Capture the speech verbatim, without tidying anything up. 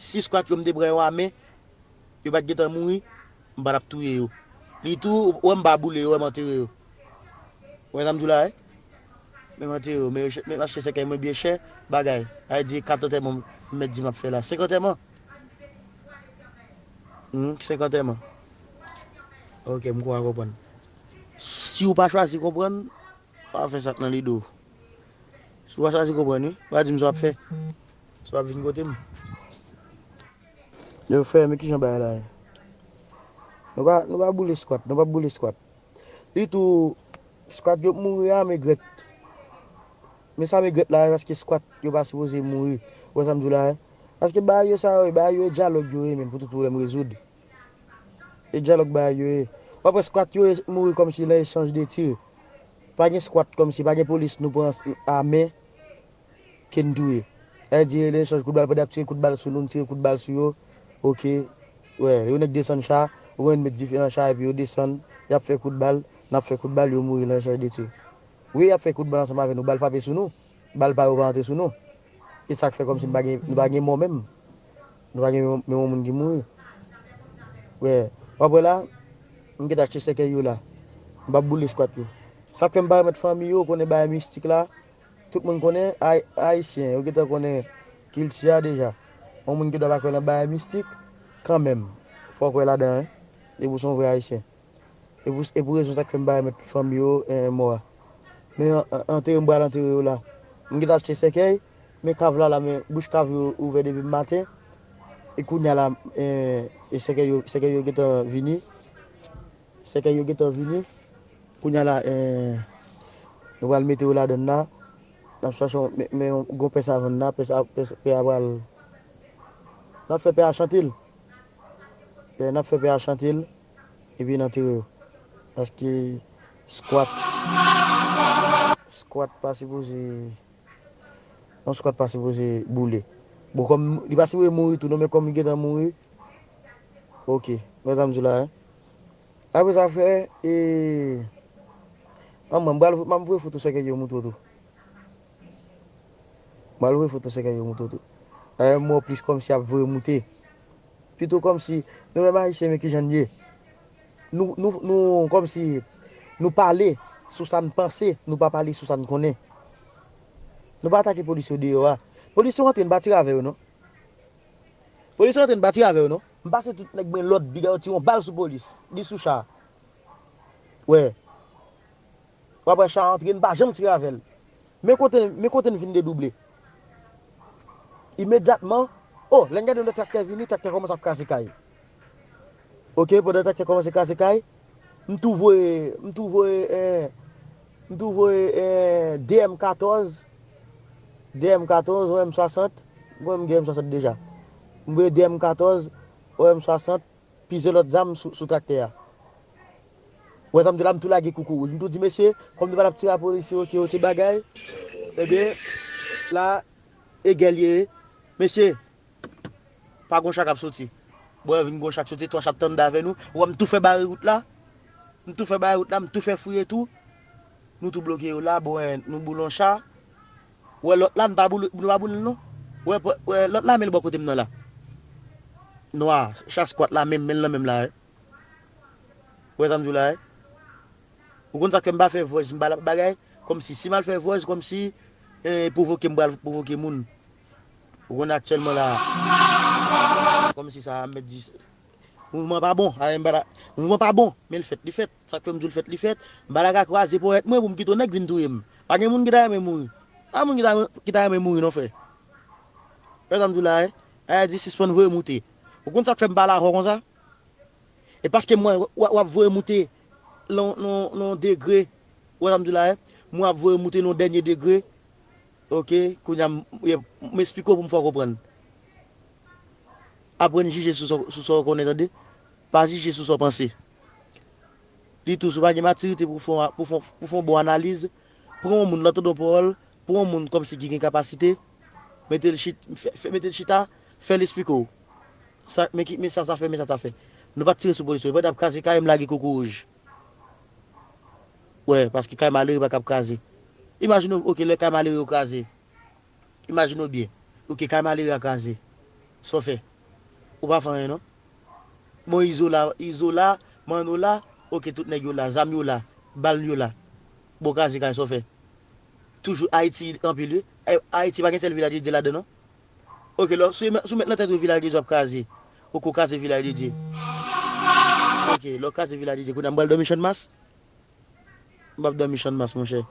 Si skwat yo m te pran yo a men, yo pa t gentan mouri, m pa t ap touye yo. Li tou, ou wè m pa boule yo, ou wè m antere yo. Ou wè sa m di w la, wi? Men m antere yo, men yo chè- men m achte sèkèy mwen byen chè, bagay. Sa vle di kat antèman m mèt di m ap fè la. Senk antèman? Hmm, senk antèman. Ok, m kwè w a konprann. Si w pa chwazi konprann, w a fè sa k nan lide w. Si w pa chwazi konprann, wi, w a di m sa w ap fè. Sa w ap vin kote m. Yo, frè, men kijan bagay la ye? Nou pa, nou pa boule skwat, nou pa boule skwat. Li tou, skwat yo mouri a, men grèt. Men sa men grèt la, paske skwat yo pa sipoze mouri. Ou wè sa m di w la, wi? Paske bagay yo sa yo, bagay yo e dyalòg yo ye, men pou tout pwoblèm rezoud. E dyalòg bagay yo ye. W ap wè skwat yo mouri kòmsi nan echanj de tir. Pa gen skwat kòmsi, pa gen polis nou pran a men ke n touye. Sa vle di, nan echanj kout bal, pandan y ap tire kout bal sou nou, n tire kout bal sou yo. Ok. Wè, yo nèk desann cha, ou konn met dife nan cha, epi yo desann, y ap fè kout bal, n ap fè kout bal, yo mouri nan echanj de tir. Wi, y ap fè kout bal ansanm avè nou, bal frape sou nou. Bal pa yo pa antre sou nou. E sa k fè kòmsi nou pa gen, nou pa gen mò menm. Nou pa gen menm, menm yon moun ki mouri. Wè, w ap wè la, m gentan achte sèkèy yo la. M p ap boule skwat yo. Sa k fè m pa remèt fanmi yo, konnen bagay mistik la, tout moun konnen, Ay- Ayisyen, yo gentan konnen kilti a deja. Yon moun ki dwa pa kwè nan bagay mistik, kanmenm, fò w kwè ladan, wi. Depi w se yon vrè Ayisyen. E pou, e pou rezon sa k fè m pa remèt fanmi yo, eh, mò a. Men an- an- antere m pral antere yo la. M gentan achte sèkèy, men kav la la, men bouch kav yo ouvè depi maten. E kounye a la, eh, e sèkèy yo, sèkèy yo gentan vini. Sèkèy yo gentan vini. Kounye a la, eh, nou pral mete yo ladann la. N ap chache yon, men, men yon gwo pè savann la, pè sa, pè, pè a pral. N ap fè pè a chante l. Eh, n ap fè pè a chante l. Epi n antere yo. Paske skwat, skwat pa sipoze, yon skwat pa sipoze boule. Bon, kòm li pa sipoze mouri tou, non, men kòm li gentan mouri, ok. Wè sa m di w la, wi. Apre sa, frè, e, an mwen, m pral, m ap voye foto sèkèy yo moutre w tou. M al voye foto sèkèy yo moutre w tou. Dayè, m wè w plis kòmsi ap voye moute. Pito kòmsi, nou menm Ayisyen, men kijan n ye. Nou, nou, nou, kòmsi, nou pale sou sa n panse, nou pa pale sou sa n konnen. Nou pa atake polis yo deyò a. Polis yo antre, n pa tire avè yo, non. Polis yo antre, n pa tire avè yo, non. M pase tout nèg mwen lòd, bida yo tire yon bal sou polis. Li sou cha. Wè. W ap wè cha a antre, n pa janm tire avè l. Men kote, men kote n fin dedouble. Imedyatman, o, lè n gade yon lòt traktè vini, traktè kòmanse ap kraze kay. Ok, pandan traktè kòmanse kraze kay, m tou voye, m tou voye, eh, m tou voye, eh, D M katòz, D M katòz, yon M swasant, mwen m gen M swasant deja. M voye D M katòz, yon M swasant, plizyè lòt zam sou, sou traktè a. Wè sa m di la, m tou lage koukou wouj. M tou di, mesye, kòm nou pa t ap tire a polisye yo, ke yo te bagay, ebyen, la, e gè l ye. Mesye, pa gon cha k ap soti. Bon, vin gon cha k soti, twa cha t tann avè nou. Wè, m tou fè bare wout la. M tou fè bare wout la, m tou fè fouye tou. Nou tou bloke yo la, bon, wè, nou boule yon cha. Wè, lòt la, nou pa boule, nou pa boule l, non. Wè, wè, lòt la, men l bò kote m nan la. Nwa, cha skwat la, menm, men l nan men m la, wè. Wè sa m di w la, wi? Ou konn sa k fè m pa fè voice, m pa l ap bagay? Kòmsi, si m al fè voice, kòmsi, eh, pwovoke m pral pwovoke moun. Ou konn aktyèlman la, kòmsi sa a m mèt di, mouvman pa bon, a, m pa la, mouvman pa bon, men l fèt, li fèt. Sa k fè m di w l fèt, li fèt. M pa la ka kwaze ponyèt mwen pou m kite yon nèg vin touye m. Pa gen moun ki ta renmen mouri. Pa moun ki ta, ki ta renmen mouri, non, frè. Wè sa m di w la, wi? A di sispann voye moute. Ou konn sa k fè m pale avè w konsa? E paske m wè w, w ap voye moute nan, nan, nan degre. Ou wè sa m di w la, wi? M wè w ap voye moute nan dènye degre. Ok, kounye a m, m esplike w pou m fè w konprann. Aprann jije sou sa, sou sa w konnen, tande. Pa jije sou sa w panse. Li tou, si w pa gen matirite pou w fè, pou w fè, pou w fè yon bon analiz, pran yon moun, lè w tande yon pawòl, pran yon moun kòmsi ki gen kapasite, mete l chit-, fè, fè, mete l chita, fè l esplike w. Sa, men ki, men sa, sa fè, men sa, sa fè. Nou pa t tire sou polis yo. Pandan y ap kraze kay, m lage koukou wouj. Wè, paske kay malere pa kab kraze. Imajine w, ok, lè kay malere yo kraze. Imajine w byen. Ok, kay malere a kraze. Sa w fè? Ou pa fè anyen non. Bon, Izola, Izola, Manola, oke, tout nèg yo la, zam yo la, bal yo la. Bon, kraze kay sa w fè. Toujou Ayiti anpil wi. Ay- Ayiti pa gen sèl Vilaj de Dye ladan non. Oke, lò, si w met- si w met nan tèt ou Vilaj de Dye w ap kraze. Ou ko kraze Vilaj de Dye. Oke, lò kraze Vilaj de Dye, kounye a m pral dòmi Channmas. M p ap dòmi Channmas, monchè.